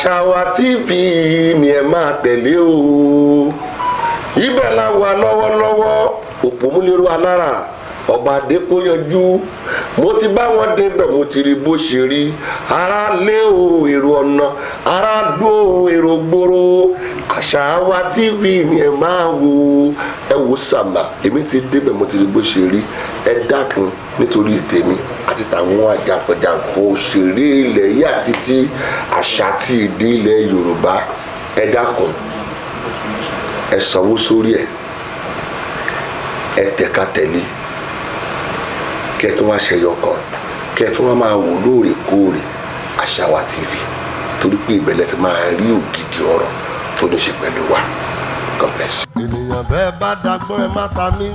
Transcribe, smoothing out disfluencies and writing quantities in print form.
Àṣà Wa TV ni ẹ máa tẹ̀lé o. Ibẹ̀ la wà lọ́wọ́lọ́wọ́. Òpómúlérò alára ọba Adékóyanjú, mo ti bá wọn débẹ̀, mo ti rí bó ṣe rí. Ara lé o, èrò ọ̀nà, ara dó o, èrò gbòòrò. Àṣà Wa TV ni ẹ máa wo. Ẹ wò sàmà, èmi ti débẹ̀, mo ti rí bó ṣe rí. Ẹ dákun, nítorí tèmi àti tàwọn àjàkọ̀jàkọ̀ òṣèré ilẹ̀ yìí àti ti àṣà àti èdè ilẹ̀ Yorùbá, ẹ dákun, ẹ sanwó sórí ẹ, ẹ tẹ̀ka tẹ̀lé, kẹ́ ẹ tún wá ṣẹyọ kan, kẹ́ ẹ tún wá máa wò lóòrèkóòrè Àṣà Wa TV, torí pé ìbẹ̀lẹ̀ ti máa rí ògidì ọ̀rọ̀ tó ní ṣe pẹ̀lú wa. God bless you. Ènìyàn bẹ́ẹ̀ bá dagbọ́n, ẹ má ta mí.